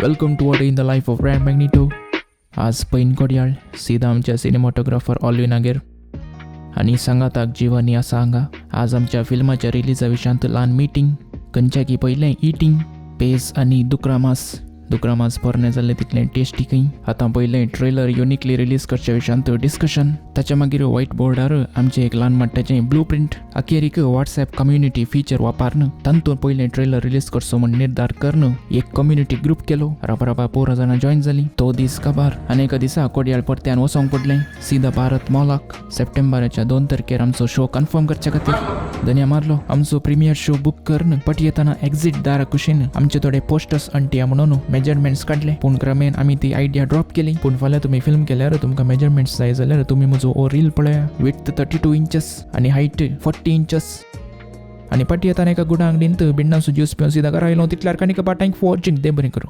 Welcome to a day in the life of Rand Magneto. आज पैन कोडयाळ सीधा आमच्या सिनेमॅटोग्राफर ऑलविनागेर आनी सांगाताक जिवानी आसा हांगा. आज आमच्या फिल्माच्या रिलीजा विशांत ल्हान मिटींग. खंयच्याकी पयलें इटींग पेज आनी दुकरा मास. दुकरा मास पोरणें जाल्लें तितलें टेस्टी खंय. आतां पयलें ट्रेलर युनिकली रिलीज करच्या विशांत डिस्कशन. ताच्या मागीर व्हायट बोर्डार आमचें एक ल्हान मट्टाचें ब्लू प्रिंट. अखेरीक व्हॉट्सॅप कम्युनिटी फिचर वापरन तातूंत पयलें ट्रेलर रिलीज करचो म्हण निर्धार करन एक कम्युनिटी ग्रुप केलो. राबा पोरां जाणां जॉयन जालीं. तो दीस काबार आनी एका दिसा कोडयाळ परत्यान वचोंक पडलें सीधा भारत मॉलाक सप्टेंबराच्या 2 तारखेर आमचो शो कन्फर्म करच्या खातीर. धन्या मारलो आमचो प्रिमियर शो बूक करन पट येताना एक्झिट दारा कुशीन आमचे थोडे पोस्टर्स अंटिया म्हणून मेजरमेंट्स काडले. पूण क्रमेन आमी ती आयडिया ड्रॉप केली. पूण फाल्यां तुमी फिल्म केल्यार तुमकां मेजरमेंट्स जाय जाल्यार तुमी म्हजो हो रील पळया. विड्थ 32 इंचस आनी हायट 40 इंचस. आनी पट येताना एका गुडा अंगडींत बिण्णाचो ज्यूस पिवन सीधा घरा आयलो. तितल्यार काणी कपा. Thank for watching. देव बरें करूं.